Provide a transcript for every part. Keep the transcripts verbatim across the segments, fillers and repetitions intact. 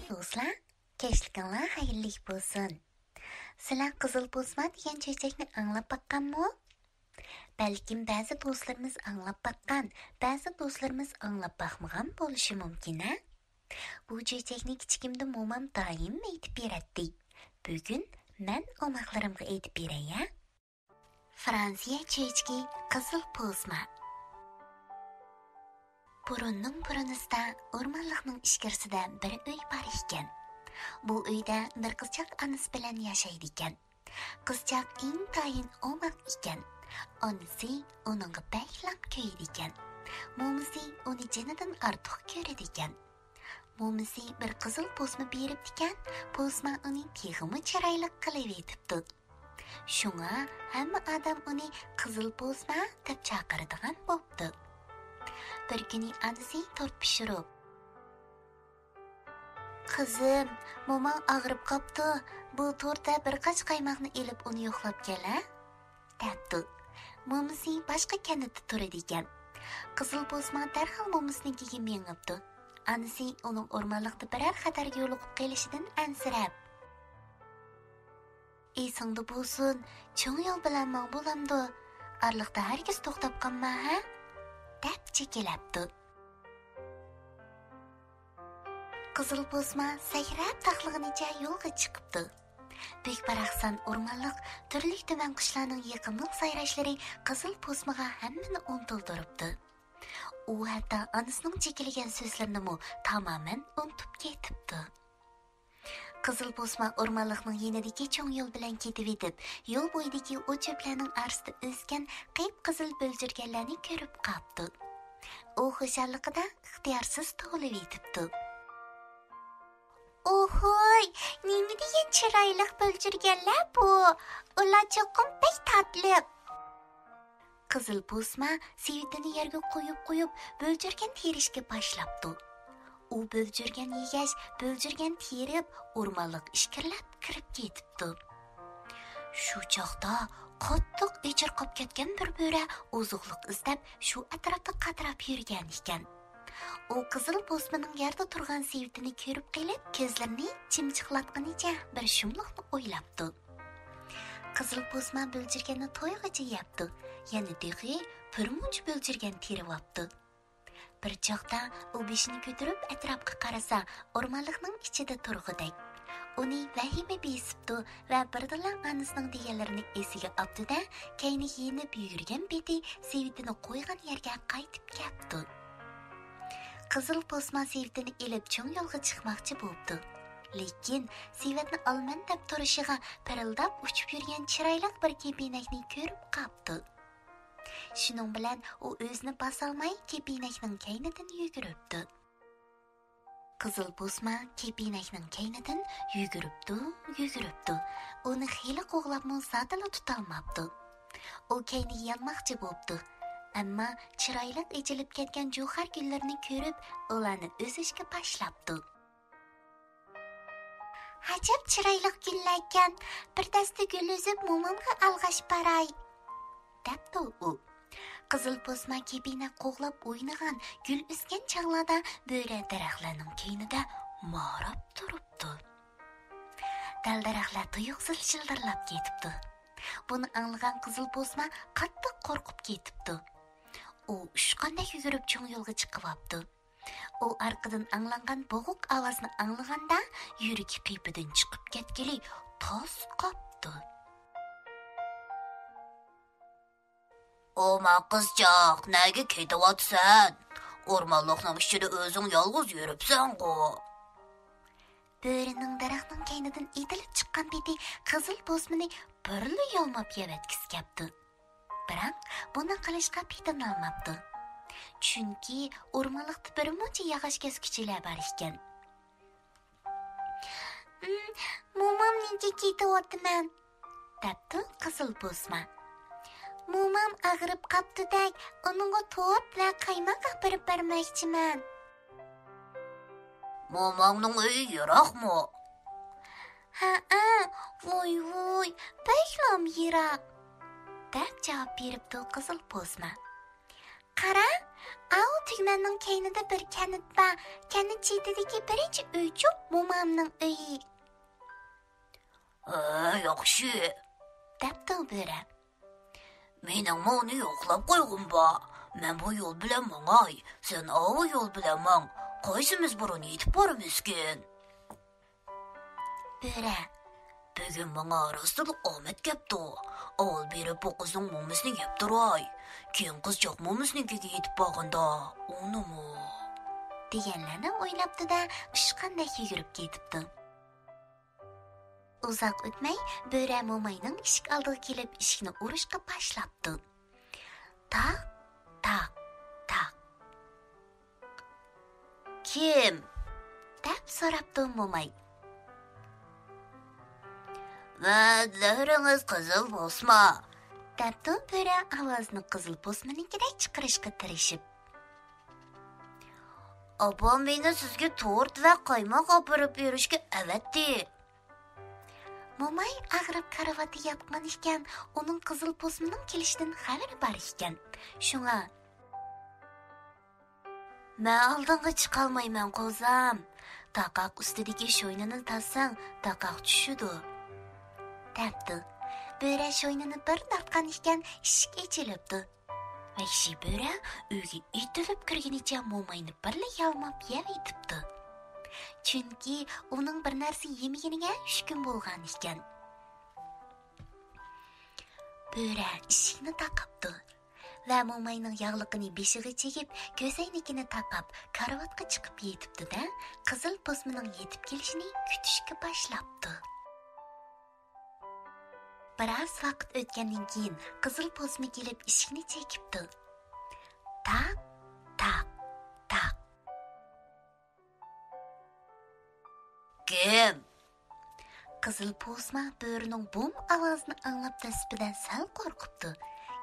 دوستلار، كەچلىكىڭلار خەيرلىك بولسۇن. سىلەر قىزىل بوسما دېگەن چۆچەكنى ئاڭلاپ باققانمۇ؟ بەلكىم بەزى دوستلىرىمىز ئاڭلاپ باققان، بەزى دوستلىرىمىز ئاڭلاپ باقمىغان بولۇشى مۇمكىن، ھە؟ بۇ چۆچەكنى كىچىكىمدە مومام دائىم ئېيتىپ بېرەتتى. بۈگۈن مەن ئوماقلىرىمغا ئېيتىپ بېرەي، ھە؟ فرانسىيە چۆچىكى قىزىل بوسما. بۇرۇننىڭ بۇرۇنىسىدا ئورمانلىقنىڭ ئىچكىرىسىدە بىر ئۆي بار ئىكەن. بۇ ئۆيدە بىر قىزچاق ئانىسى بىلەن ياشايدىكەن. قىزچاق ئىنتايىن ئوماق ئىكەن. ئانىسى ئۇنىڭغا بەكلا كۆيىدىكەن. مومىسى ئۇنى جېنىدىن ئارتۇق كۆرىدىكەن. مومىسى بىر قىزىل بوسما بېرىپتىكەن، بوسما ئۇنى تېخىمۇ چىرايلىق قىلىۋېتىپتۇ. شۇڭا ھەممە ئادەم ئۇنى قىزىل بوسما دەپ چاقىرىدىغان بوپتۇ. بىر كۈنى ئانىسى تورت پىشۇرۇپ، «قىزىم، موماڭ ئاغرىپ قاپتۇ، بۇ تورتتا بىر قاچا قايماقنى ئېلىپ ئۇنى يوقلاپ كەل، ھە؟» دەپتۇ. مومىسى باشقا كەنتتە تۇرىدىكەن. قىزىل بوسما دەرھال مومىسىنىڭكىگە مېڭىپتۇ. ئانىسى ئۇنىڭ ئورمانلىقتا بىرەر خەتەرگە يولۇقۇپ قېلىشىدىن ئەنسىرەپ، «ئېسىڭدە بولسۇن، چوڭ يول بىلەن ماڭ بولامدۇ؟ ئارىلىقتا ھەرگىز توختاپ قالما، ھە؟» دەپ چېكىلەپتۇ. قىزىل بوسما سەكرەپ تاقلىغىنىچە يولغا چىقىپتۇ. بۈك-باراقسان ئورمانلىق، تۈرلۈك-تۈمەن قۇشلارنىڭ يېقىملىق سايراشلىرى قىزىل بوسمىغا ھەممىنى ئۇنتۇلدۇرۇپتۇ. ئۇ ھەتتا ئانىسىنىڭ چېكىلىگەن سۆزلىرىنىمۇ تامامەن ئۇنتۇپ كېتىپتۇ. قىزىل بوسما ئورمانلىقنىڭ يېنىدىكى چوڭ يول بىلەن كېتىۋېتىپ، يول بويىدىكى ئوت-چۆپلەرنىڭ ئارىسىدا ئۆسكەن قىپقىزىل بۆلجۈرگەنلەرنى كۆرۈپ قاپتۇ. ئۇ خۇشاللىقىدا ئىختىيارسىز توۋلىۋېتىپتۇ. «ئوھوي، نېمە دېگەن چىرايلىق بۆلجۈرگەنلەر بۇ! ئۇلار چوقۇم بەك تاتلىق!» قىزىل بوسما سېۋىتىنى يەرگە قويۇپ قويۇپ، بۆلجۈرگەن تېرىشكە باشلاپتۇ. ئۇ بۆلجۈرگەن يېگەچ، بۆلجۈرگەن تېرىپ، ئورمانلىق ئىچكىرىلەپ كىرىپ كېتىپتۇ. شۇ چاغدا قاتتىق ئېچىرقاپ كەتكەن بىر بۆرە ئوزۇقلۇق ئىزدەپ، شۇ ئەتراپتا قاتراپ يۈرگەن ئىكەن. ئۇ قىزىل بوسمىنىڭ يەردە تۇرغان سېۋىتىنى كۆرۈپ قېلىپ، كۆزلىرىنى چىمچىقلاتقىنىچە بىر شۇملۇقنى ئويلاپتۇ. قىزىل بوسما بۆلجۈرگەننى تويغىچە يەپتۇ، يەنە تېخى بىر مۇنچە بۆلجۈرگەن تېرىۋاپتۇ. بىر چاغدا ئۇ بېشىنى كۆتۈرۈپ ئەتراپقا قارىسا، ئورمانلىقنىڭ ئىچىدە تۇرغۇدەك. ئۇنى ۋەھىمە بېسىپتۇ ۋە بىردىنلا ئانىسىنىڭ دېگەنلىرىنى ئېسىگە ئاپتۇ-دە، كەينىگە يېنىپ يۈگۈرگەن پېتى سېۋىتىنى قويغان يەرگە قايتىپ كەپتۇ. قىزىل بوسما سېۋىتىنى ئېلىپ چوڭ يولغا چىقماقچى بوپتۇ. لېكىن سېۋەتنى ئالىمەن دەپ تۇرۇشىغا پىرىلداپ ئۇچۇپ يۈرگەن چىرايلىق بىر كېپىنەكنى كۆرۈپ قاپتۇ. شۇنىڭ بىلەن ئۇ ئۆزىنى باسالماي كېپىنەكنىڭ كەينىدىن يۈگۈرۈپتۇ. قىزىل بوسما كېپىنەكنىڭ كەينىدىن يۈگۈرۈپتۇ، يۈگۈرۈپتۇ. ئۇنى خېلى قوغلاپمۇ زادىلا تۇتالماپتۇ. ئۇ كەينىگە يانماقچى بوپتۇ. ئەمما چىرايلىق ئېچىلىپ كەتكەن جۇخار گۈللىرىنى كۆرۈپ، ئۇلارنى ئۈزۈشكە باشلاپتۇ. «ئەجەب چىرايلىق گۈللەركەن، بىر دەستە گۈل ئۈزۈپ مومامغا ئالغاش باراي.» دەپتۇ ئۇ. قىزىل بوسما كېپىنەك قوغلاپ ئوينىغان، گۈل ئۈزگەن چاغلاردا بۆرە دەرەخلەرنىڭ كەينىدە ماراپ تۇرۇپتۇ. دەل-دەرەخلەر تۇيۇقسىز شىلدىرلاپ كېتىپتۇ. بۇنى ئاڭلىغان قىزىل بوسما قاتتىق قورقۇپ كېتىپتۇ. ئۇ ئۇچقاندەك يۈگۈرۈپ چوڭ يولغا چىقىۋاپتۇ. ئۇ ئارقىدىن ئاڭلانغان بوغۇق ئاۋازنى ئاڭلىغاندا، يۈرىكى قېپىدىن چىقىپ كەتكىلى تاس قاپتۇ. «ئوماق قىزچاق، نەگە كېتىۋاتىسەن؟ ئورمانلىقنىڭ ئىچىدە ئۆزۈڭ يالغۇز يۈرۈپسەنغۇ؟» بۆرىنىڭ دەرەخنىڭ كەينىدىن ئېتىلىپ چىققان پېتى قىزىل بوسمىنى بىرلا يالماپ يەۋەتكۈسى كەپتۇ. بىراق بۇنى قىلىشقا پېتىنالماپتۇ. چۈنكى ئورمانلىقتا بىر مۇنچە ياغاچ كەسكۈچىلەر بار ئىكەن. «ئىم، مومامنىڭكىگە كېتىۋاتىمەن،» دەپتۇ قىزىل بوسما. «مومام ئاغرىپ قاپتۇدەك، ئۇنىڭغا تورت ۋە قايماق ئاپىرىپ بەرمەكچىمەن.» «موماڭنىڭ ئۆيى يىراقمۇ؟» «ھەئە، ۋوي ۋوي، بەكلام يىراق.» دەپ جاۋاب بېرىپتۇ قىزىل بوسما. «قارا، ئاۋۇ تۈگمەننىڭ كەينىدە بىر كەنت بار. كەنت چېتىدىكى بىرىنچى ئۆيچۇ مومامنىڭ ئۆيى. ھە، ياخشى، دەپتۇ بۆرە. مېنىڭمۇ ئۇنى يوقلاپ قويغۇم بار. مەن بۇ يول بىلەن ماڭاي، سەن ئاۋۇ يول بىلەن ماڭ. قايسىمىز بۇرۇن يېتىپ بارىمىزكىن؟ بۆرە. بۈگۈن ماڭا راستلا ئامەت كەپتۇ. ئاۋۋال بېرىپ بۇ قىزنىڭ مومىسىنى يەپ تۇراي. كېيىن قىزچاق مومىسىنىڭكىگە يېتىپ بارغاندا، ئۇنىمۇ. دېگەنلەرنى ئويلاپتۇ-دە، ئۇچقاندەك يۈگۈرۈپ كېتىپتۇ. ئۇزاق ئۆتمەي، بۆرە موماينىڭ ئىشىك ئالدىغا كېلىپ، ئىشىكنى ئۇرۇشقا باشلاپتۇ. تاق، تاق، تاق. كىم؟ دەپ سوراپتۇ موماي. مەن نەۋرىڭىز قىزىل بوسما، دەپتۇ بۆرە ئاۋازىنى قىزىل بوسمىنىڭكىدەك چىقىرىشقا تىرىشىپ. ئاپام مېنى سىزگە تورت ۋە قايماق ئاپىرىپ بېرىشكە ئەۋەتتى. موماي ئاغرىپ كارىۋاتتا ياتقان ئىكەن، ئۇنىڭ قىزىل پوسمىنىڭ كېلىشىدىن خەۋىرى بار ئىكەن. شۇڭا، مەن ئالدىڭغا چىقالمايمەن، قوزام. تاقاق ئۈستىدىكى شوينىنى تارتساڭ، تاقاق چۈشىدۇ، دەپتۇ. بۆرە شوينىنى بىر تارتقان ئىكەن، ئىشىك ئېچىلىپتۇ. ۋەھشىي بۆرە ئۆيگە ئېتىلىپ كىرگىنىچە موماينى بىرلا يالماپ يەۋېتىپتۇ. چۈنكى ئۇنىڭ بىر نەرسە يېمىگىنىگە ئۈچ كۈن بولغان ئىكەن. بۆرە ئىشىكنى تاقاپتۇ ۋە موماينىڭ ياغلىقىنى بېشىغا چىگىپ، كۆزەينىكىنى تاقاپ، كارىۋاتقا چىقىپ يېتىپتۇ-دە، قىزىل پوسمىنىڭ يېتىپ كېلىشىنى كۈتۈشكە باشلاپتۇ. بىراز ۋاقىت ئۆتكەندىن كېيىن قىزىل پوسما كېلىپ ئىشىكنى چېكىپتۇ. تاق، تاق، تاق. كىم؟ قىزىل پوسما بۆرىنىڭ بوم ئاۋازىنى ئاڭلاپ دەسلىپىدە سەل قورقۇپتۇ.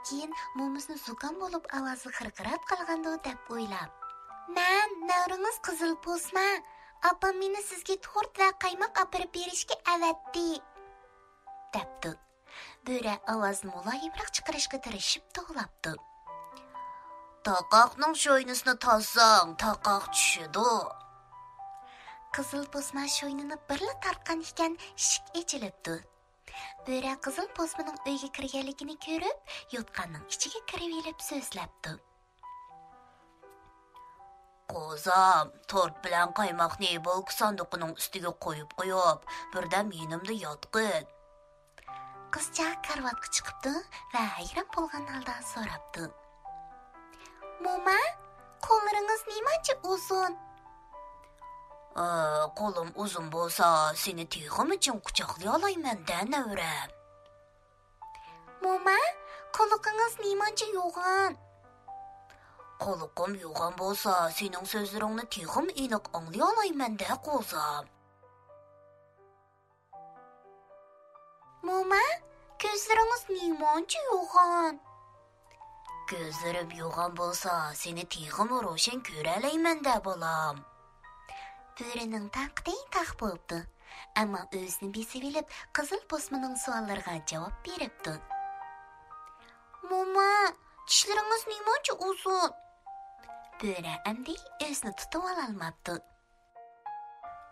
كېيىن مومىسىنى زۇكام بولۇپ ئاۋازى خىرقىراپ قالغاندۇ دەپ ئويلاپ، مەن نەۋرىڭىز قىزىل پوسما. ئاپام مېنى سىزگە تورت ۋە قايماق ئاپىرىپ بېرىشكە ئەۋەتتى، دەپتۇ. بۆرە ئاۋازىنى مۇلايىمراق چىقىرىشقا تىرىشىپ توۋلاپتۇ. تاقاقنىڭ شوينىسىنى تارتساڭ، تاقاق چۈشىدۇ. قىزىل پوسما شوينىنى بىرلا تارتقان ئىكەن، ئىشىك ئېچىلىپتۇ. بۆرە قىزىل پوسمىنىڭ ئۆيگە كىرگەنلىكىنى كۆرۈپ، يوتقاننىڭ ئىچىگە كىرىۋېلىپ سۆزلەپتۇ. قوزام، تورت بىلەن قايماقنى بولكا ساندۇقىنىڭ ئۈستىگە قويۇپ قويۇپ، بىردەم يېنىمدا ياتقىن. قىزچاق كارىۋاتقا چىقىپتۇ ۋە ھەيران بولغان ھالدا سوراپتۇ. موما، قوللىرىڭىز نېمانچە ئۇزۇن؟ ئا، قولۇم ئۇزۇن بولسا، سېنى تېخىمۇ چىڭ قۇچاقلىيالايمەن-دە، نەۋرەم. موما، قۇلىقىڭىز نېمانچە يوغان؟ قۇلىقىم يوغان بولسا، سېنىڭ سۆزلىرىڭنى تېخىمۇ ئېنىق ئاڭلىيالايمەن-دە، قوزام. موما، كۆزلىرىڭىز نېمانچە يوغان؟ كۆزلىرىم يوغان بولسا، سېنى تېخىمۇ روشەن كۆرەلەيمەن-دە، بالام. بۆرىنىڭ تاقىتى تاق بوپتۇ. ئەمما ئۆزىنى بېسىۋېلىپ، قىزىل پوسمىنىڭ سوئاللىرىغا جاۋاب بېرىپتۇ. موما، چىشلىرىڭىز نېمانچە ئۇزۇن؟ بۆرە ئەمدى ئۆزىنى تۇتۇۋالالماپتۇ.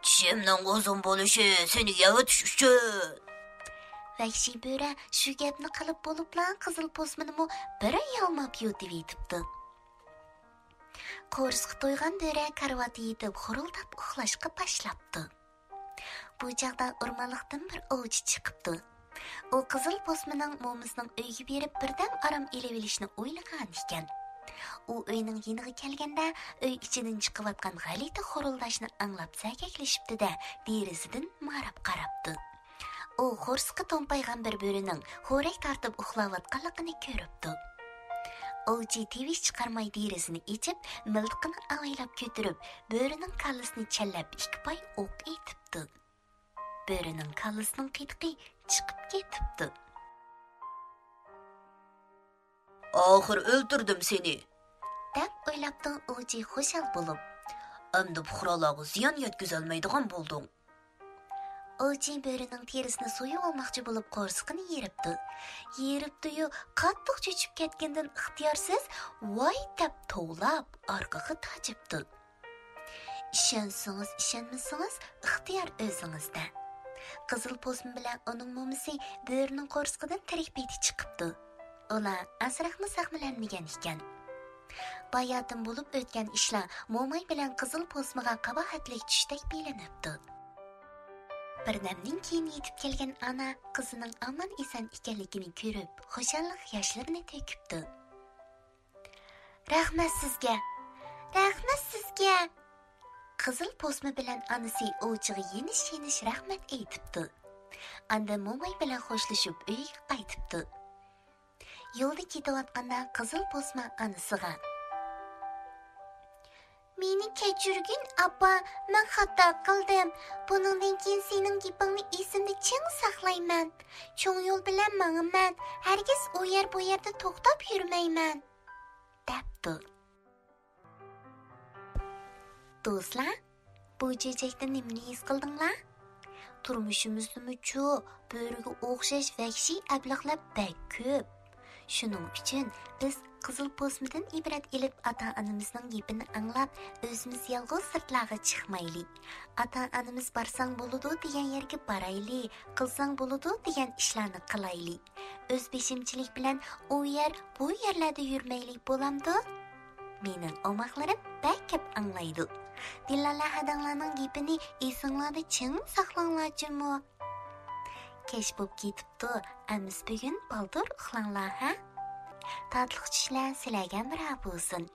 چىشىمنىڭ ئۇزۇن بولۇشى سېنى يەۋېتىش ئۈچۈن. ۋەھشىي بۆرە شۇ گەپنى قىلىپ بولۇپلا، قىزىل پوسمىنىمۇ بىر يالماپ يۇتۇۋېتىپتۇ. قورسىقى تويغان بۆرە كارىۋاتتا يېتىپ خۇرۇلداپ ئۇخلاشقا باشلاپتۇ. بۇ چاغدا ئورمانلىقتىن بىر ئوۋچى چىقىپتۇ. ئۇ قىزىل پوسمىنىڭ مومىسىنىڭ ئۆيىگە بېرىپ بىردەم ئارام ئېلىۋېلىشنى ئويلىغان ئىكەن. ئۇ ئۆينىڭ يېنىغا كەلگەندە، ئۆي ئىچىدىن چىقىۋاتقان غەلىتە خورۇلداشنى ئاڭلاپ سەگەكلىشىپتۇ-دە، دېرىزىدىن ماراپ قاراپتۇ. ئۇ قورسىقى تومپايغان بىر بۆرىنىڭ خورەك تارتىپ ئۇخلاۋاتقانلىقىنى كۆرۈپتۇ. ئوۋچى تىۋىش چىقارماي دېرىزىنى ئېچىپ، مىلتىقىنى ئاۋايلاپ كۆتۈرۈپ، بۆرىنىڭ كاللىسىنى چەنلەپ ئىككى پاي ئوق ئېتىپتۇ. بۆرىنىڭ كاللىسىنىڭ قېتىقى چىقىپ كېتىپتۇ. ئاخىر ئۆلتۈردۈم سېنى، دەپ ئويلاپتۇ ئوۋچى خۇشال بولۇپ. ئەمدى پۇقرالارغا زىيان يەتكۈزەلمەيدىغان بولدۇڭ. ئوۋچى بۆرىنىڭ تېرىسىنى سويۇۋالماقچى بولۇپ قورسىقىنى يېرىپتۇ. يېرىپتۇ-يۇ، قاتتىق چۆچۈپ كەتكىنىدىن ئىختىيارسىز ۋاي دەپ توۋلاپ ئارقىغا تاجىپتۇ. ئىشەنسىڭىز، ئىشەنمىسىڭىز، ئىختىيار ئۆزىڭىزدە. قىزىل پوسما بىلەن ئۇنىڭ مومىسى بۆرىنىڭ قورسىقىدىن تىرىك پېتى چىقىپتۇ. ئۇلار ئازراقمۇ زەخىملەنمىگەن ئىكەن. باياتىن بولۇپ ئۆتكەن ئىشلار موماي بىلەن قىزىل پوسمىغا قاباھەتلىك چۈشتەك بىلىنىپتۇ. بىردەمدىن كېيىن يېتىپ كەلگەن ئانا قىزىنىڭ ئامان-ئېسەن ئىكەنلىكىنى كۆرۈپ، خۇشاللىق ياشلىرىنى تۆكۈپتۇ. رەھمەت سىزگە! رەھمەت سىزگە! قىزىل پوسما بىلەن ئانىسى ئوۋچىغا يېنىش-يېنىش رەھمەت ئېيتىپتۇ. ئاندىن موماي بىلەن خوشلىشىپ ئۆيىگە قايتىپتۇ. يولدا كېتىۋاتقاندا قىزىل پوسما ئانىسىغا، مېنى كەچۈرگىن، ئاپا، مەن خاتا قىلدىم. بۇنىڭدىن كېيىن سېنىڭ گېپىڭنى ئېسىمدە چىڭ ساقلايمەن. چوڭ يول بىلەن ماڭىمەن. ھەرگىز ئۇ يەر بۇ يەردە توختاپ يۈرمەيمەن، دەپتۇ. دوستلار، بۇ چۆچەكتىن نېمىنى ھېس قىلدىڭلار؟ تۇرمۇشىمىزدىمۇچۇ بۆرىگە ئوخشاش ۋەھشىي ئەبلەخلەر بەك كۆپ. شۇنىڭ ئۈچۈن بىز قىزىل پوسمىدىن ئىبرەت ئېلىپ، ئاتا-ئانىمىزنىڭ گېپىنى ئاڭلاپ، ئۆزىمىز يالغۇز سىرتلارغا چىقمايلى. ئاتا-ئانىمىز بارساڭ بولىدۇ دېگەن يەرگە بارايلى، قىلساڭ بولىدۇ دېگەن ئىشلارنى قىلايلى. ئۆز بېشىمچىلىك بىلەن ئۇ يەر، بۇ يەرلەردە يۈرمەيلى، بولامدۇ؟ مېنىڭ ئوماقلىرىم بەك كۆپ ئاڭلايدۇ. دىللالە ھەدەڭلارنىڭ گېپىنى ئېسىڭلاردا چىڭ ساقلاڭلار جۇمۇ. كەچ بوپ كېتىپتۇ، ئەمىسە بۈگۈن بالدۇر ئۇخلاڭلار ھە. تاتلىق چۈشلەر سىلەرگە ھەمراھ بولسۇن.